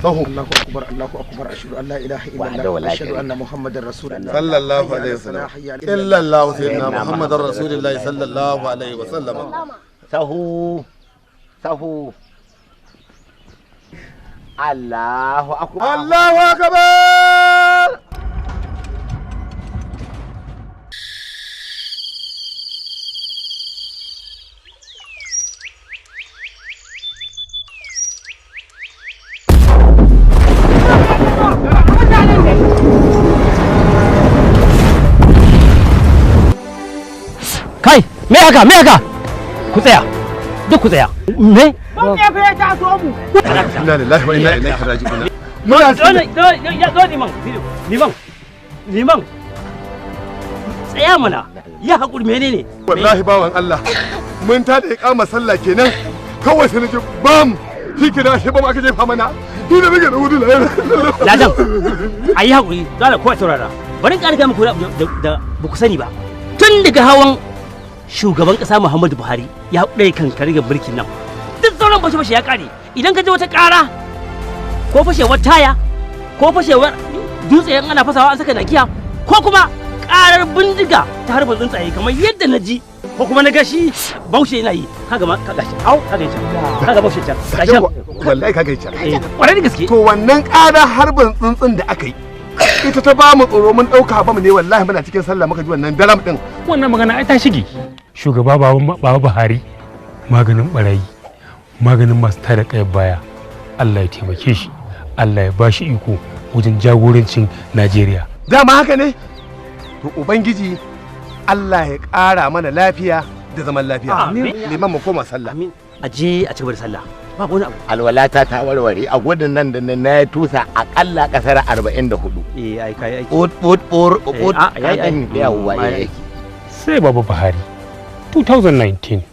Sahu. Allahu akbar, Allahu akbar, ashhadu an la ilaha illallah, ashhadu anna muhammadar rasulullah. Sallallahu alaihi wasallam. Illallahu sayyidina muhammadar rasulullah sallallahu alaihi wasallam. Sahu. Sahu. Allahu akbar. Allahu akbar. Kai, me haka, me haka? Ku tsaya, duk ku tsaya. Me? Mun ya fa ta so mu. Inna lillahi wa inna ilaihi raji'un. Muna ya zo liman, liman, liman. Tsaya mana, ya haƙuri menene? Wallahi bawan Allah, mun tada iqama sallah kenan. Kawai sai naji bam, shi kenan ashe bam aka jefa mana. Ni da muke da wudu la. Ladan, ayi haƙuri, dole kowa saurara. Bari in ƙara ga muku da ba ku sani ba. Tun daga hawan shugaban ƙasa Muhammadu Buhari ya ɗaya kan karigar mulkin nan. Duk sauran fashe-fashe ya ƙare. Idan ka ji wata ƙara ko fashewar taya ko fashewar dutse in ana fasawa an saka nakiya ko kuma ƙarar bindiga ta harbin tsuntsaye kamar yadda na ji ko kuma na gashi baushe yana yi kaga ma kaga shi au kaga can kaga baushe can gashi wallahi kaga can ƙwarai da gaske. To wannan ƙarar harbin tsuntsun da aka yi ita ta ba mu tsoro, mun ɗauka ba mu ne wallahi muna cikin sallah muka ji wannan daram ɗin. Wannan magana ai ta shige. Shugaba Baba Buhari maganin barayi, maganin masu tada kayar baya. Allah ya taimake shi, Allah ya bashi iko wajen jagorancin Najeriya. Dama haka ne? To Ubangiji Allah ya ƙara mana lafiya da zaman lafiya. Liman mu koma sallah. Amin. A je a cigaba da sallah. Babu wani abu. Alwalata ta warware a gudun nan da na tusa akalla kasar 44. Eh ai kai aiki. Ot ot or ot. Ai ai. Yawwa eh. Sai Baba Buhari 2019.